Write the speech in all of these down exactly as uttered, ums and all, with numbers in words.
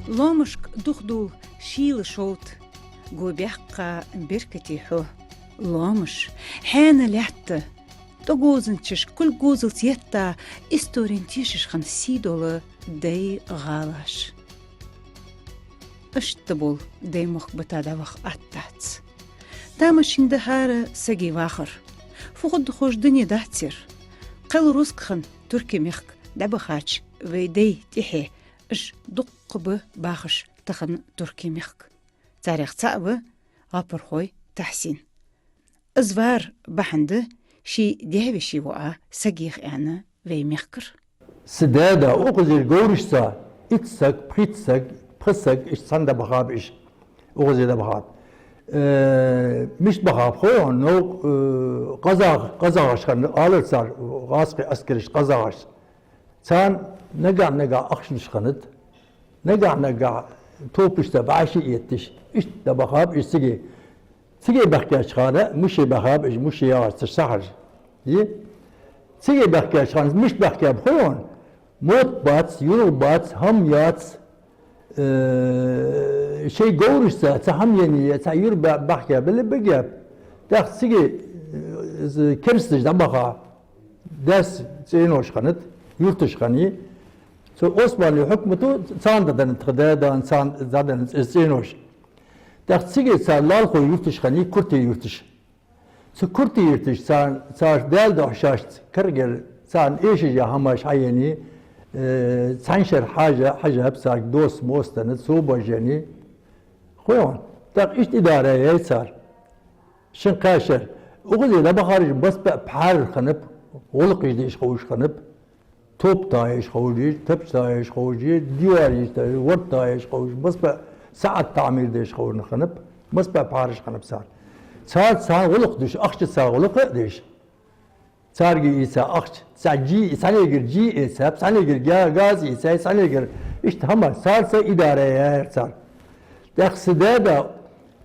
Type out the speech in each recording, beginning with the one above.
Лоамашка духадувл шийла шовда, го баьккха беркате хьо. Лоамаш, хьаьна лаьтта, тӀагӀозанчаш кулгозалца етта, исторен тешаш хинна сий дола дай гӀалаш. Иштта бола дай мохк бита дӀаваха атта дац. Тамашийна да хӀара сага вахар. Фу хургда ховш дуне дац ер. Кхел рузкъа хинна Турке мехка дӀабахача вай дай тӀехье, уж дуккха ба бахаш тахан Турке мехка. Царех цаӀ ва ГӀапархой Тахьсин. Из вар бахьан да ший даь-веший воӀа саг еха аьнна вай мехкара. Са даь-да укхазара говрашца итт саг, пхийтта саг, пхи саг, иштта цхьана дӀабахаб уж. Укхазара дӀабахаб. Э, мишта бахаб хой хьона, новкъа, э, къазах-, къазахаш хиннар, алар цар, гӀазкхий аскараш къазахаш. Царна нагахь-нагахь ахча луш хиннад, нагахь-нагахь топашца бӀаьший этташ, иштта дӀабахаб уж цига. Цига баьхкача хана муше бахаб уж, муше яхаш цар сахьараш. Е? Цига баьхкача хана мишта баьхкаб хой хьона? Мотт бац, юргӀа бац, хӀама яц, э, шоай говрашца цхьа хӀама енна, цхьа юрг ба-, баьхкабелла бигаб. ТӀаккха цига, э, из керасташ дӀабаха, даьс цӀенош хиннад, юрташ хиннай. Цу Османе хьукмато царна дӀаденнад тха даь-дана, царна дӀаденнад из цӀенош. ТӀаккха цига цар лоалахой юрташ хиннай, куртий юрташ. Цу куртий юрташ царна, цар Даьла духьа шоашца карагӀелла, царна эшаш я хӀамаш хьаеннай, э, цхьан шера хьажа-, хьажаб царга дос-мос денна, собараш еннай. Хой хьона, тӀаккха иштта идара яьй цар. Шин-кхаь шера. Укхазара дӀабахараш массабаь пхьараш хиннаб, гӀулакхаш деш ховш хиннаб. Топ тайеш ховш, тапча тайеш ховш, дивараш тайеш, ворд тайеш ховш, массабаь саӀат таӀмир деш ховш хиннаб, массабаь пхьараш хиннаб цар. Цар цхьана гӀулакх деш, ахчаца гӀулакх а деш. Царга ийца ахча, цхьа жи, цхьаннегара жи эцаб, цхьаннегара га-, газ эцай, цхьаннегара иштта хӀама, царца идара яьр цар. ТӀаккха са даь-да,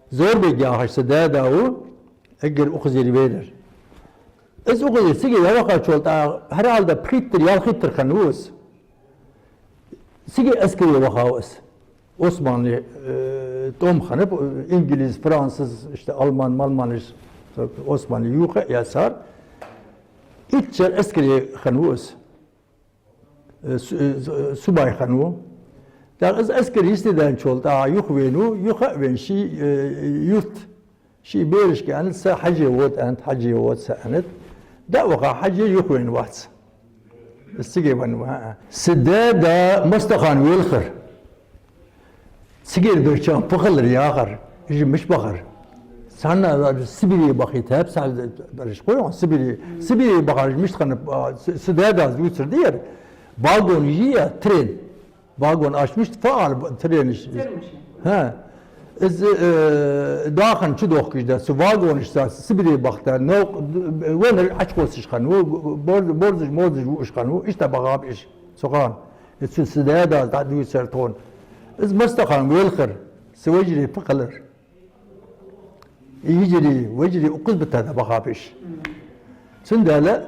Зорбег яхаш са даь-да ва, эггара укхазара венар. Из укхазара цига вахачул тӀехьагӀа, хӀара хьалха пхийттара, ялхиттара хинна ва из. Цига эскаре вахав из. Османе, э, тӀом хиннаб, ингалис, француз, иштта алман, малманаш, Османе юха а яцар. Итт шера эскаре хинна ва из. Э, су-, э, су-, субай хинна ва. ТӀаккха из эскар йисте даьнначул тӀехьагӀа юха вена ва, юха а вена ший, э, юрта, ший берашка аьннад, са хьаже вода аьннад, хьаже вода са аьннад. ДӀа а ваха, хьаже юха вена вац. Из цига венна ва, а. Са даь-да Мостафан велхар. Цигара берча пхи хилар яхар, уж мишта бахар. Цхьанне Сибире бахийтаб, цхьа бераш хой хьона Сибире. Сибире бахараш мишта хиннаб, а, с-, са даь-дас дувцар да ер. Вагон йий, трен. Вагон, оаш мишта фу оал, тренаш. ХӀа. Из, э, дахана чудохкаш да. Цу вагонашца Сибире бахийта, новкъа, э, веннар Ӏочукхоссаш хиннав, бор-, борзаш-морзаш вуаш хиннав, иштта бахаб уж цу хана. Из цу са даь-дас дӀадувцар тхона. Из Мостафан велхар, са вежарий пхи хилар. Из йижарий, вежарий укхаза бита дӀабахаб уж. Цудухьа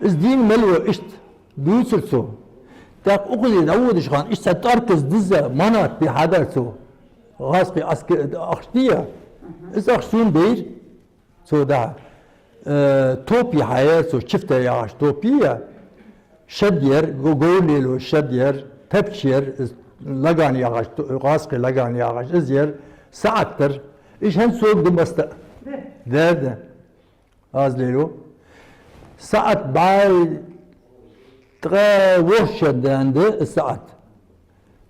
из дийна мел ва иштта дувцар цо. ТӀаккха укхаза дӀаводача хана иштта цхьа тӀоарказ дизза манат бе хьадар цо. ГӀазкхий аска-, ахча дий, из ахча сона дайра. Цо дӀа, э, топ е хьаяьр цо, чифта яхаш топ е, шад яр, го-, говр лело шад яр, тапча яр, из лаган яхаш, то-, гӀазкхий лаган яхаш, из яр, саӀат дар. Уж хӀанз сога да массадола. Да, да. Аз лело. СаӀат бӀаь ткъаь ворхӀ шу даьнна да из саӀат.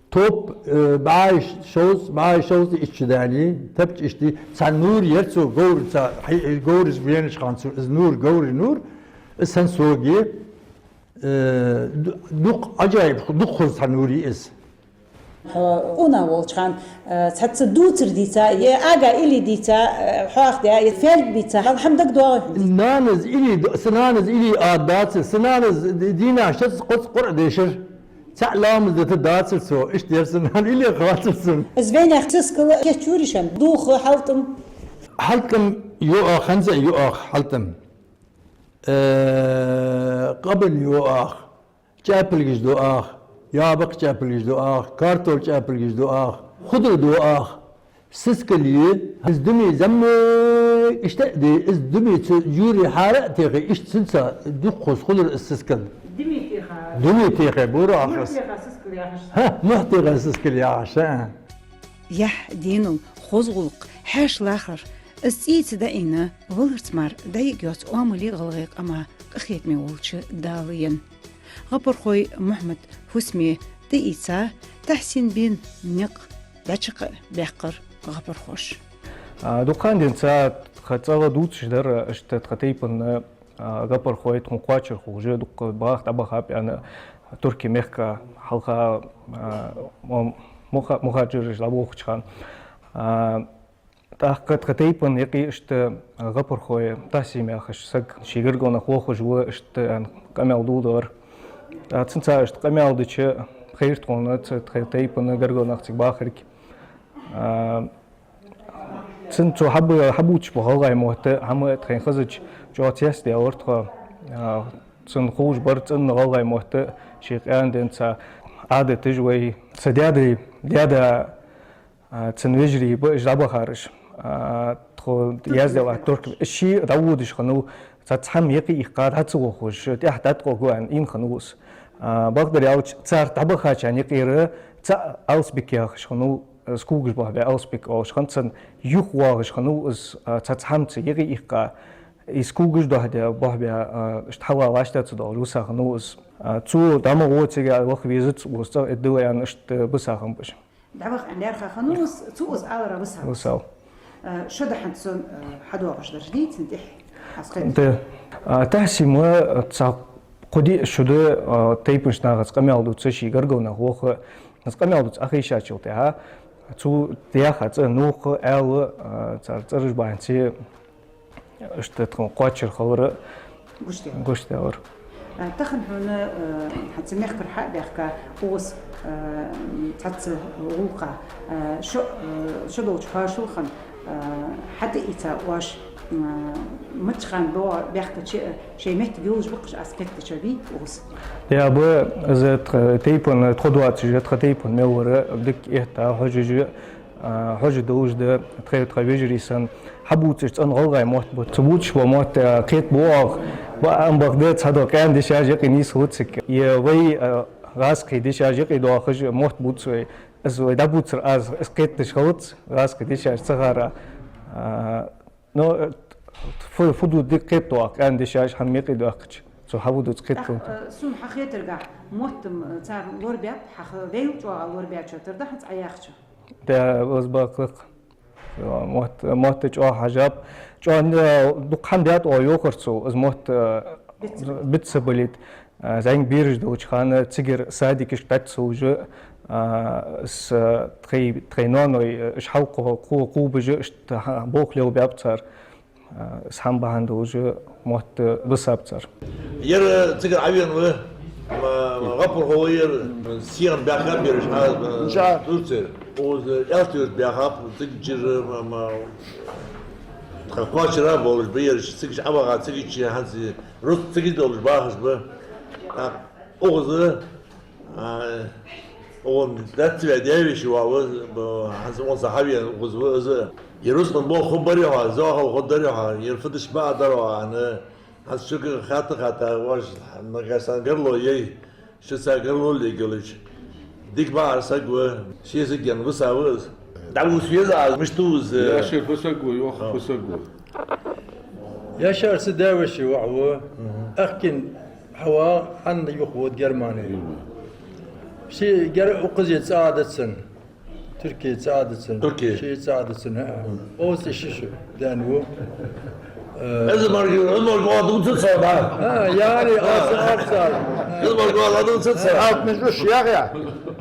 Топ, э, бӀаь шовзткъа, бӀаь шовзткъа итт шу даьнна, тапча иштта, цхьа нур яр цо, говр цхьа, хьи-, говр из венача хана цо, из нур, говра нур, из хӀанз сога я, э, ду-, дукха Ӏажайб, дукха хоза цхьа нур я из. Хьо къона волча хана, э, цхьацца дувцар дийца, е ага илли дийца, э, хьоахадаь, е фаьлг бийца, хьал хӀама дагадоагӀий хьона? Нанас илли д-, са нанас илли ала дацар, са нанас д-, дийнахьа шозза-кхозза Къуръан дешар. ЦаӀ ламаз дита дацар цо, иштта яр са нана, илли хацар цунна. Из вайнах сискал кийчъюрий шоана, дулх, хьалтӀам? ХьалтӀам ю оаха, хӀанз а ю оаха хьалтӀам. Э, къабан ю оаха, чӀаьпилгаш ду оаха. Ябакъ чӀаьпилгаш ду ах, картол чӀаьпилгаш ду ах, худра ду ах. Сискал я, из думи замме иштта а де, из думи цу жури хьара а техе, иштта синца дукха хоза хулар из сискал. Думи техе. Думи техе, бура ахас. Мухь техе сискал яхаш. Ха, мухь техе сискал яхаш, а. Яхь, денал, хоза гӀулакх, хьаьша лахар, из цӀийца даийна, валарца мара дӀайига йоаца оамале гӀалгӀай къама къахетаме волча Дала енна. ГӀапархой Мухьмад, Хьусме тӀаийца, Тахьсин бен никъ дӀачакхбаьккхар гӀапархоша. А, дукха ха денз тха цӀагӀа дувцаш дар, иштта тха тайпан, а, гӀапархой, тхона кхоачархой уже дукха баха дӀабахаб аьнна, Турке мехка хьалха, а, мо-, муха-, мухӀажираш дӀабохача хана. А, ТӀаккха тха тайпан юкъе иштта гӀапархой Тахьсим яхаш саг ший гаргара нах вохаш ва, иштта аьнна къамаьл дувцар. ТӀаккха цунца иштта къамаьл дича, хайра тхона цу тха тайпан гаргара нах цига бахарг. А, цун цо хьаб-, хьабувцаш ба гӀалгӀай мотт, хӀама тхоай хозача чӀоагӀа цецдаьлар тхо. А, цунна ховш бар цӀена гӀалгӀай мотт, ший къаьна денз Ӏадаташ вай. Са даьдай даь-да, а, цун вежарий ба уж дӀабахараш. А, тхо яздаьд турк-, ше дӀаводаш хиннав, цхьацца хӀама юкъе иккха дӀа ца вохаш, тӀехьа дӀатӀакхоачаргва аьнна, ийна хиннав из. А, бакъдар аьлча, цар дӀабахачарна юкъера цаӀ Алсбик яхаш хиннав, из когаш бохабаь Алсбик оалаш хиннад цун, юхавоагӀаш хиннав из, а, цхьацца хӀамаца юкъе иккха, из когаш дохадаь, бохабаь, а, иштта хьалха лаьшта ца доалаш виса хиннав из. А, цо дӀа ма гӀо цига, ваха везац, укхаза цӀагӀа эттадала аьнна, иштта биса хиннаб уж. ДӀаваха аьнна лаьрхӀа хиннав из, цо из аларах висав. Висав. Э, шо да хӀанз цун, э, хьадоагӀаш дараш дий цун тӀехьа? Аз кхетар. Да. А, Тахьсима, э, цхьа кхо-диъ шу да, э, тайпан нахаца къамаьл дувц, ший гаргара нах вох, из къамаьл дувц Ӏохайшачул тӀехьагӀа, цо яьха цӀи нувха аьле, э, цар цӀераш бахьанца, иштта тхона кхоачар хилар гучадаьлар. Гучадаьлар. А, тахан хьона, а, хьа цу мехкара хьа а баьхка, укхаза, а, цхьацца гӀулакха, а, шо, а, шо долча хьоашалгӀа, а, хьатӀаийца оаш, а, маччахьа доагӀа баьхкача, а, шоай моттиг йолаш ба-кх уж, аз кхетачох, вий укхаза? Я ба, из тха тайпан, тхо доацаш, тха тайпан мел вар дика этта хьожаш, а, хьожаш долаш да, тха, тха вежарий санна. Хьабувцаш цӀена гӀалгӀай мотт ба. Цу бувцаш бола мотт, а, кхетабу оаха, бакъ-, ам бакъда цхьадола къаьна дешаш юкъе нийслуц цига. Е вай, а, гӀазкхий дешаш юкъе доахаш мотт бувц вай. Из вай дӀабувцар аз, из кхетадеш хилац, гӀазкхий дешаш ца хара. А, но, э, фу, фу ду дика кхетаду оаха къаьна дешаш, хӀама юкъе доаккхача. Цо хьаву дувц кхетаду. ТӀаккха, э, сона хьахетаргахьа, мотт-м, э, царна лорабаьб, хьа ха вайл чӀоагӀа лорабаьчоа тара да хьа цӀа яхача. Да, из бакъ да-кх. Мотт, мотт чӀоагӀа хьежаб. ЧӀоагӀа, э, дукха хӀама даьд оаха йоахар цо, из мотт, э, биццабалийт. Биццабалийт. Э, зӀамига бераш долча хана цигара садикашка дӀатӀа ца луш, э, с-, тхоай, тхоай ноаной, э, уж хьалкхо-, кхо-, кхоабаш, иштта хьа-, болх лелабаьб цар. Э, из хӀама бахьан долаш мотт бисаб цар. Ер цигара Ӏовена ва, ма-, ма-, гӀапархо ва ер, сенна баьхаб ераш, а, ма-, Турцера. Укхаза Эльтойрта баьхаб, цига чура, ма-, ма-, тха кхоачара болаш ба ераш, цига чу Ӏоваха, цига чу хӀанз рузкъа цига долаш бахаш ба. ТӀаккха укхаза А, он дац вай, даь-веший воӀ ва, б-, хӀанз он са хьавена укхаза ва из. Ер рузкъан болх хургбарий хьа, зоахал хургдарий хьа, ер фу деш ма дар хьа, аьнна, хӀанз шуга хатта-хатта, оаш нагахь санна гаргало яй, шуца гаргало легалаш. Дика бахьара саг ва, ший саг ена виса ва из. ДӀавуса веза аз, мишта ва из? Яшар фу саг ва, йоах, фу саг ва. Яшар са даь-веший воӀ ва. Аьхкин хьава хьанна юха вода Германе. Ший гер-, укхаза цӀа а да цун. Турке цӀа а да цун. Турке. Ший цӀа а да цун, хӀа. Оцу ши шу даьнна ва. Э, из морг, из морг оаха дувцац хьона, да? А, яри, аз, аз, аз. Из морг оаха дувцац хьона. Алтмиш уш, яхъя?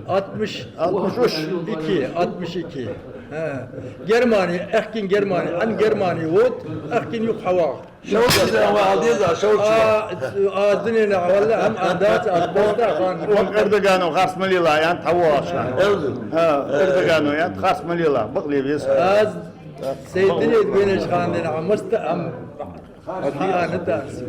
Алтмиш. Алтмиш уш. Икки, алтмиш икки. ХӀа. Германе, аьхкин Германе, Ӏан Германе вода, аьхкин юха хьаваха. Шовча ва, ал деза, шовча ва. А, а, дунен валла, ам, а, дац, аз боста, хан. Вон Эрдогано харц ма лела, ян, тхьавоагӀаш. Эрдо-, ХӀа, Эрдогано, ян, харц ма лела, бакъле веза. Аз, сай дунен венеш ханнена, а, маста, ам, а, а, дац.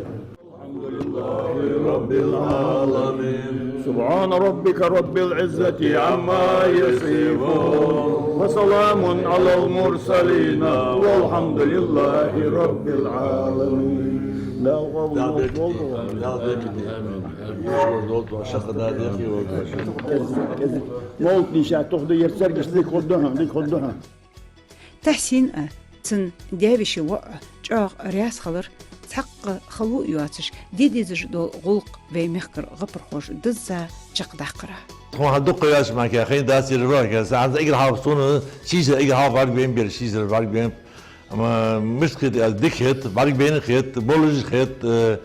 الحمد لله رب العالمين. سبحان ربك رب العزة عما يصفون. وسلام على المرسلين. والحمد لله رب العالمين. Дала къоабал долда. Дала къоабал долда. Амин. Мовлат дийша тохда, ер царгаш дика хургда хьона, дика хургда хьона. Тахьсин а, цун даь-веший воӀ а чӀоагӀа раьза хилар, цхьаккха хало а йоацаш, де дезаш дола гӀулакх вай мехкара гӀапархоша дизза чакхдаккхара. Тхона хьадукха яц маке, хай дац ер ваке, сан эггара хьалха сона, шийза эггара хьалха бӀаргабайнаб ер, шийза бӀаргабайнаб. Ма, мишта хет аьлча, дика хет, бӀаргабайна хет, болаш хет, э,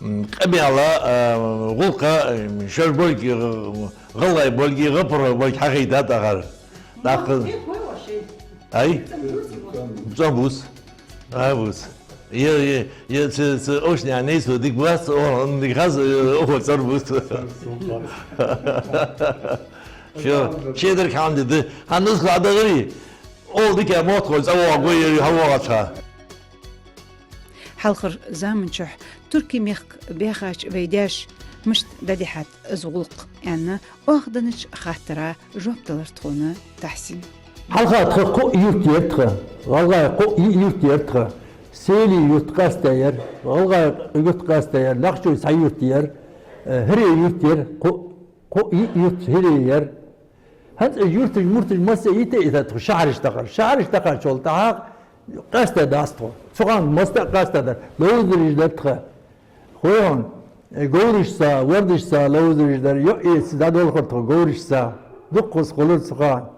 м, къамаьла, э, гӀулакха, э, шоай болга, э, гӀалгӀай болга, гӀапархой болга хьахайтад акхар. ТӀаккха. Ай? ЦӀа бус. Ай бус. Е, е, е, цу, цу овшанаькъан нийсо дика бац, о, дика хаз, э, о, цӀа бус. Шо, шедар хьамди да. Хьа нус хьадагӀари. Ол дика мотт хой, цӀа воагӀа гой, е, хьавоагӀа цхьа. Хьалхарча заман чухь Туркий мехка баьхача вай даьша мишта дӀадихьад из гӀулакх аьнна, оахденнача хаттара жоп далар тхона Тахьсина. Хьалха тха кхо юрт яр тха, гӀалгӀай кхо йиъ юрт яр тха. Сели юрт къаьста яр, гӀалгӀай юрт къаьста яр, Нохчий цхьа юрт яр, э, ХӀирий юрт яр, кхо, кхо йиъ юрт ХӀирий яр. ХӀанз уж юрташ-мурташ масса йита а йитад тхо шахьараш тӀа кхар. Шахьараш тӀа кхаьчачул тӀехьагӀа къаьста дац тхо. Цу хана масса а къаьста дар. Ловзараш дар тха. Хой хьона, э, говрашца, вардашца ловзараш дар. ЙоӀ эца дӀадолхар тхо говрашца. Дуккха хоза хулар цу хана.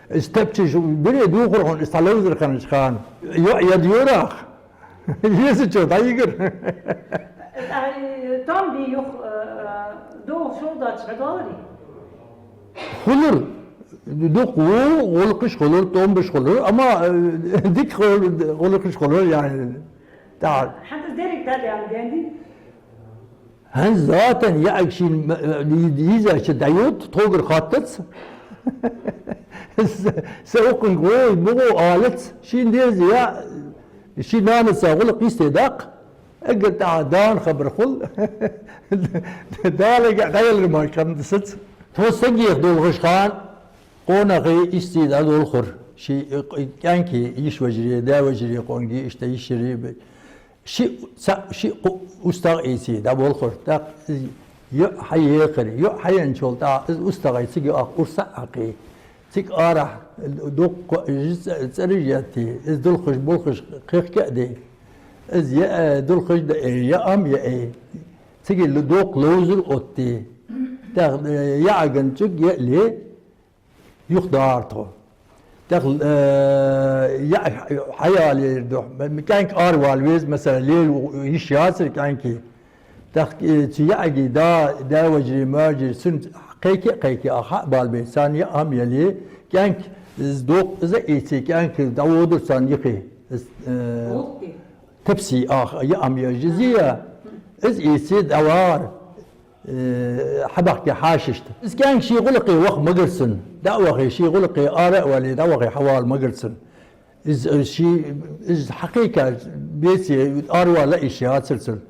Из тапчаш бере духар хьона, из цхьа ловзар хиннача хана. ЙоӀ яд йорах. Езачо дӀайигар. Э, тӀа, э, тӀом бе юха, э, догӀа шолдача хьадолари? Хулар. Дукха ву, гӀулакхаш хулар, тӀомбаш хулар, амма, э, дика хулар, гӀулакхаш хулар, яӀни. ТӀа. ХӀанз дерриг дӀадаьнна денди? ХӀанз затан яӀаг шийна, м-, м-, йизача дӀайода, тхогара хоттац. Са, са укхунга гӀой, бугӀо алац, шийна деза яа, ший нанаца гӀулакх йисте даккха. Эггара тӀехьа Дала хабар хул. Дала га дӀаялар мара кхам дисац. Тхо сагех долхаш хана, къонахий йисте дӀадолхар. Ший, э, кӀаьнки йиша-вежарий, даь-вежарий, къонги иштта йишари бе. Шиъ, цаӀ, шиъ-кхоъ устагӀа ийце дӀаболхар. ТӀаккха из йоӀ хьаехар. ЙоӀ хьаенначул тӀехьа из устагӀий цига оаха урс а хьакхий. Цига арахьа дукха ц-, цӀераш етте, из дулхаш-булхаш кхехка а де. Из я, э, дулхаш да, э, яа-м яа. Цига л-, дукха ловзар отте. ТӀаккха, э, яӀаган цӀуг яале, юхадахар тхо. ТӀаккха, э, яа хьаялар духьа, м-, кӀаьнк аравала веза, масала, лела йиш яцар кӀаьнка. ТӀаккха, э, цу яӀага да, даь-вежарий, маьждиг, цун кхайке а кхайке, а хьа а бала бе, царна яа-м яале, кӀаьнк из дукха из а ийце, кӀаьнк дӀаводар царна юхе. Из, э, тапси, ах, яа-м яа, из ийце дӀавахар. Э, хьабаьхке хьаьшашта. Из кӀаьнк ший гӀулакхе ваха магар цунна. ДӀа а вахе, ший гӀулакхе ара а вале, дӀавахе хьавала магар цунна. Из, э, ший, из хьакхайкача беце аравала йиш яцар цунна.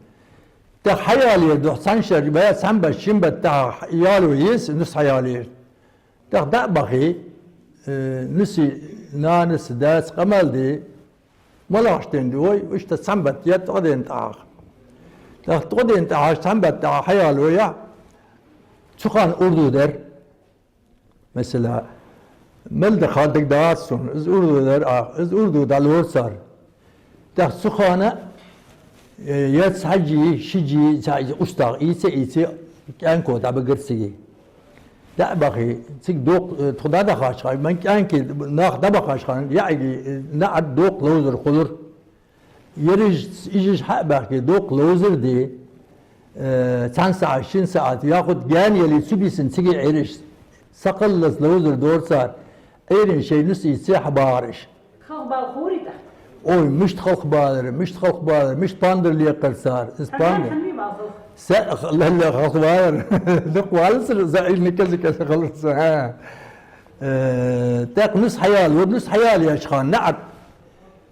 ТӀаккха хьаялар духьа цхьан шера, баь цхьан бат, шин бат тӀехьа яло еза, нус хьаялар. ТӀаккха дӀа а бахе, э, нуси, нанас, даьс къамаьл де, малагӀаш денна да вай, иштта цхьан бат я тӀадена тӀехьа. ТӀаккха тӀадена тӀехьа, цхьан бат тӀехьа хьаяло яхь, цу хана урду дар. Масала, мел да хьадагадоаца сона, из урду дар, а, из урду дӀалора цар. ТӀаккха цу хана, э, я цхьа жи, ши жи, цхьа устагӀа ийце, ийце, кӀаьнко дӀабигар цига. ДӀа а бахе, цига дукха, э, тхо дӀадахача хана, ман кӀаьнка нах дӀабахача хана, яӀага, э, наӀарга дукха ловзар хулар. Ераш, ижаш хьа а баьхке, дукха ловзар де, э, цхьан сахьат, шин сахьат, яхуд гаьна яле, цу бийсан цига Ӏераш. Сакхаллалца ловзар дора цар, Ӏерина шоай нус ийце хьабахар уж. Халхабала хурий тӀаккха? Ой, мишта халхабалар, мишта халхабалар, мишта пандар лекхар цар. Из пандар. Са, ла, ла, халхабалар. Дукха валацар, за ина кӀезига-кӀезига халацар, хӀа. Э, тӀаккха нус хьаялор, нус хьаялаеча хана наӀарга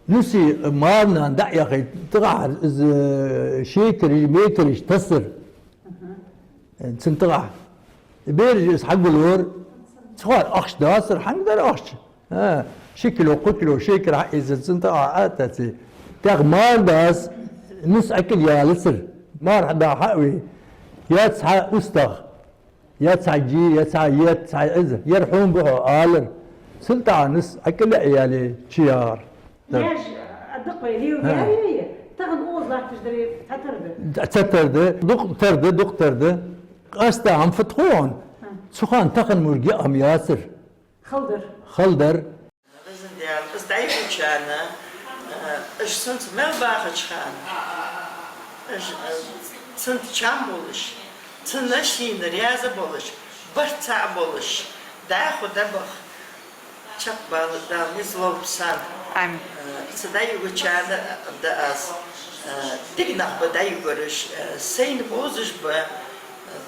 Нус марнана дӀа а яхе, тӀагӀа из шекараш, мекараш тасар. Цун тӀагӀа. Бераш из хьагулора. Цхьа ахча дацар, хьанга дар ахча? ХӀа, ши кило, кхо кило шекар хьаэцар цун тӀагӀа, а, таци. ТӀаккха мардас нус ӀокӀалъялацар. Мар хьада хьа а ве. Я цхьа устагӀа, я цхьа жи, я цхьа етт, цхьа эзар. Ер хьона ба хьо, алар. Цул тӀехьа нус ӀокӀалъяь яле чу яхар. Даьш, а, дакъа вай лев яре, тахан оз латташ даре, цхьатарра да. Цхьатарра да, дукха тарра да, дукха тарра да. Къаьстта хӀама фу тхона? Цу хана тахан мургья ам яцар. Халдар. Халдар. Везан Даьла, из дӀайихьачарна, э, уж цунца мел бахача хана, уж, э, цунца чам болаш, цунна шийна раьза болаш, барт цхьаъ болаш, дӀахо дӀабаха чакхбала Дала низ лолба царна. Амин. Э, цу дӀайихьачарна да аз, э, дика нах ба дӀайихьараш, э, сайна бовзаш ба, э,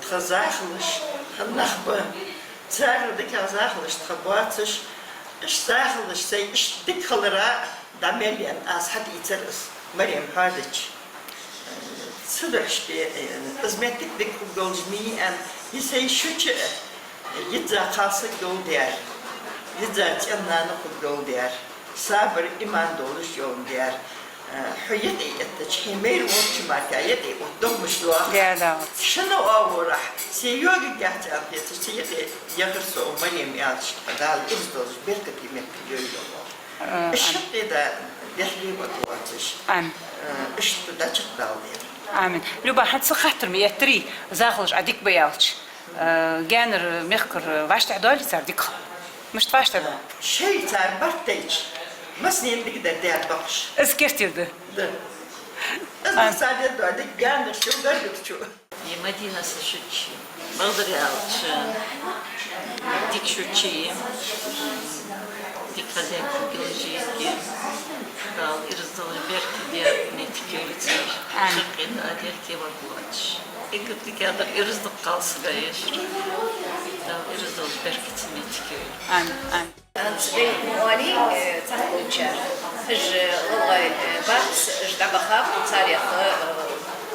тха захалаш, тха нах ба. Царел дикагӀа захалаш тха боацаш, уж захалаш сай уж дика хилара дӀа мел яьнна аз хьатӀаийцар аз, Марем хьоадича. Цу духьашке, из моттиг дика хургйолаш ма йий аьнна, из сай шу чу а, йизза кхалсаг йолаш дар, йизза цӀен-нана хургйолаш дар, сабар, иман долаш йолаш дар. Хьо юкъе эттача, хьай майра волча мара юкъе отта догмаш доах. Да, да, вот. Шийна оагӀорахьа, се йоагагӀа яц аьнна хеташ, цу юкъе яхар со, Марем, аьлча, Дала ираз долаш беркате моттиг йойла. Э, Ишта амин. Къеда дехьа лийва тхоацаш. Амин. Э, иштта дӀачакхдалдера. Амин. Люба, хӀанз цхьа хаттар ма эттарий, захалаш Ӏа дика ба аьлча. Э, гаьнара мехкара вӀаштӀехьадоалий цар дика? Мишта вӀаштӀехьадоал? Шоай цар барт дайча, массанена дика дар даьд бакъаш. Из керттера да? Да. Из а. Цар дер доа дика гаьнара шил дар дукхача. Е Мадина са шучи, бакъдар аьлча, дика шучи, дика хозяйка хургйолаш йиге, Дала ираз долаш беркате моттиг йойла цар. Амин. Шаккхе а дерке варгвоацаш. Эггара дикагӀдар ираз да кхалсага ешар. Дала ираз долаш беркате моттиг йойла. Амин, амин. ХӀанз вай ма оалий, э, цхьацца болчар. Уж, э, гӀалгӀай, э, бац, уж дӀабахаб, царех, э,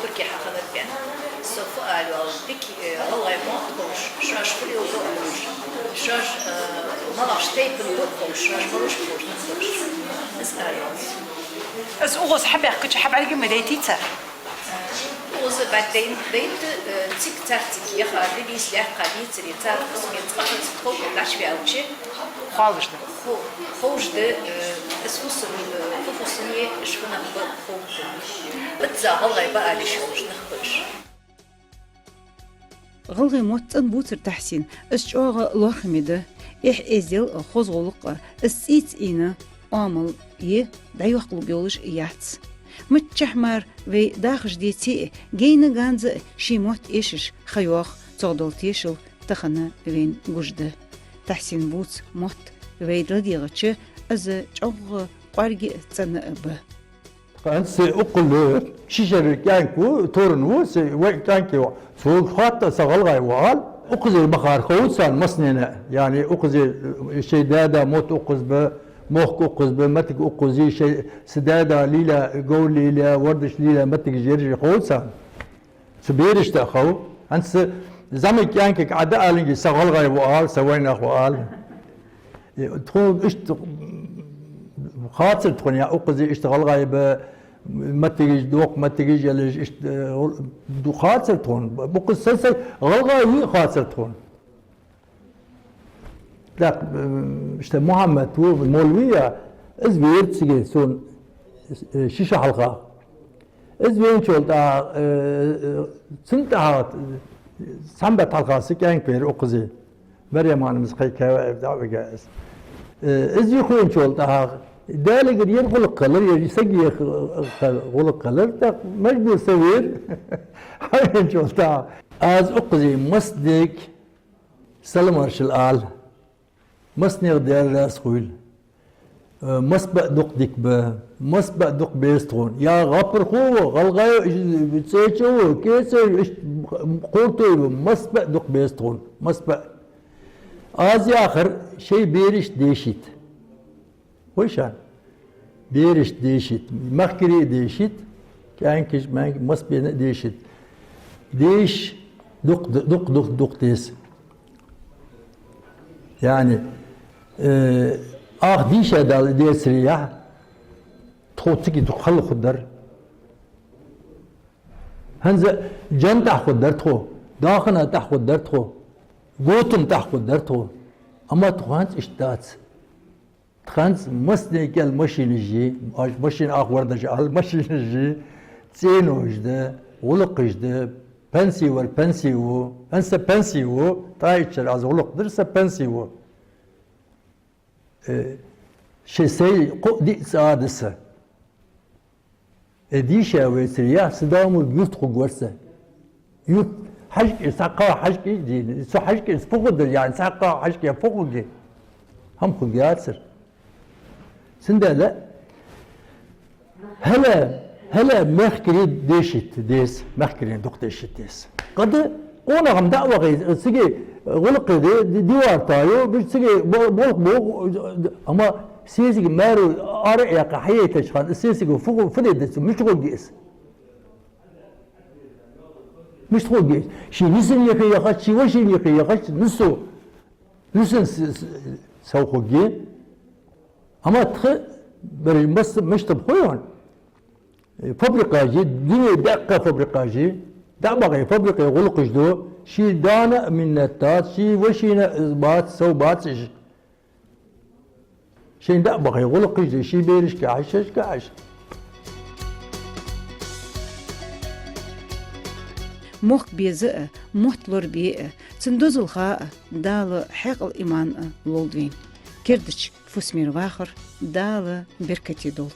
туркий хьахиннаб аьнна. Со фу ала йоал, дика, э, гӀалгӀай мотт ховш, шоаш фу леладу а ховш, шоаш, э, малагӀча тайпан ба а ховш, шоаш малув а ховш, нах ховш. Из ала йоал. Из укхаза хьабаьхкача хьабӀаргагургдий цар? Укхаза бӀаргадайнад, дайнад, э, цига цар цига яха дивийс лаьрххӀа дийцаре, цар укхаза меца къахьега тховкал дӀачуваьлча, хоалуш да. Хо-, ховш да, э, из фусам, э, фу фусам я, уж фу нах ба ховш да. Бизза гӀалгӀай ба ала йиш йолаш нах ба уж. ГӀалгӀай мотт цӀена бувцар Тахьсина, из чӀоагӀа лоархӀаме да, эхь-эздел а, хоза гӀулакх а, из цӀийца Ӏийна Ӏамал е дӀайоаккхалургйолаш яц. Миччахьа мара вай дахаш деце а, гайна-ганза а ший мотт эшаш ха йоах, цох дола тешал тахан вайна гуш да. Тахьсина бувца мотт вай ладийгӀача, из чӀоагӀа кӀоарга а цӀена а ба. ХӀанз се укхаза ши шера кӀаьнк ва, туран ва, се вай кӀаьнк ва. Цо хоатт са гӀалгӀай ва аьле, укхаза бахар ховш царна массанена, яӀни укхаза шоай даь-да мотт укхаза ба, мохк укхаза ба, моттиг укхаза я, шоай са даь-да лелаяь, говр лелаяь, вордаш лелаяь моттигаш ераш ховш царна. Цу берашта а хов. ХӀанз са зӀамига кӀаьнкага Ӏа дӀааланге, са гӀалгӀай ва аьле, са вайнах ва аьле. Э, тхона иштта хацар тхона, яӀ, укхаза иштта гӀалгӀай ба, моттигаш, доккха моттигаш ялеш, иштта, э, ду хацар тхона. Букъа са, са гӀалгӀай ва хацар тхона. ТӀаккха, э, иштта Мухьаммад ва, молви я, из вера цига сона, э, ши шу хьалха. Из венначул тӀехьагӀа, э, э, цун тӀехьагӀа, э, цхьан бетта хьалха са кӀаьнк венар укхаза. Марем ханумас кхайкаваь дӀавига из. Э, из юхавеначул тӀехьагӀа, Даьлагара ер гӀулакх хилар, ер сага ер гӀулакх хилар, тӀаккха мажбур са вера. Хьавеначул тӀехьагӀа. Аз укхаза массанега салам-маршал ала. Массанех Даьла раьза хилва. Э, масса ба а дукха дика ба, масса ба а дукха беза тхона. Я гӀапархо ва, гӀалгӀай ва, цӀечо ва, кесой ва, иштта кхуртой ва, масса ба а дукха беза тхона, масса ба а. Аз яхар шоай берашта дешийта. Вай шоана. Берашта дешийта, мехкарий дешийта, кӀаьнкаш, маьнк-, массабена дешийта. Деша дукха, дукха, дукха, дукха деза. Яъни, э, ах дийша далла децаре яхь, тхо цига дукха хала хургдар. ХӀанз а жан тӀехьа хургдар тхо, дахана тӀехьа хургдар тхо, готан тӀехьа хургдар тхо. Амма тхо хӀанз иштта дац. Тханца массане кӀел машинаш я, оаш машина ах вар дажа аьлла машинаш я, цӀенош да, гӀулакхаш да, пенси вар пенси ву, хӀанз са пенси ву, тӀаийцача аз гӀулакх дир, са пенси ву. Э, ши сай кхоъ-диъ цӀа да са. Э, дийша вецаре яхь, са даьй-моаргӀа юрта хургвар са. Юрта хьажкӀи, цхьаккха хьажкӀи дийна. Цу хьажкӀи, фу хургда, яъни, цхьаккха хьажкӀи, фу хургья? ХӀама хургьяцар. Цудухьа хӀаьта, хӀаьта мехкарий дешийта деза, мехкарий дукха дешийта деза. Къада къонах-м дӀа а вахе, цига гӀулакх де, ди-, дивар тайо, бич цига бо-, болх бо, амма сесаг маьра ара а яьккха хьаяйтача хана, сесаго фу, фу де деза, мишта хургья из? Мишта хургья из? Ший нийсса яхе яхача, ший вешийна яхе яхача, нийсса, нийсса с-, с-, сов хургья. Амма тха бераш масса мишта ба хой хьона? Фабрикаш я, дуне баьккха фабрикаш я, дӀа а бахе, фабрикай гӀулакхаш ду, ший дана а миннат дац, ший вешийна а бац, сов бац уж. Шийна дӀа а бахе, гӀулакхаш ду, ший берашка хьажа, шоашка хьажа. Мохк беза а, мотт лорабе а, цун дозалха а Дала хьаькъал, иман а лолда вайна. Кердача фусамера вахар Дала беркате долда.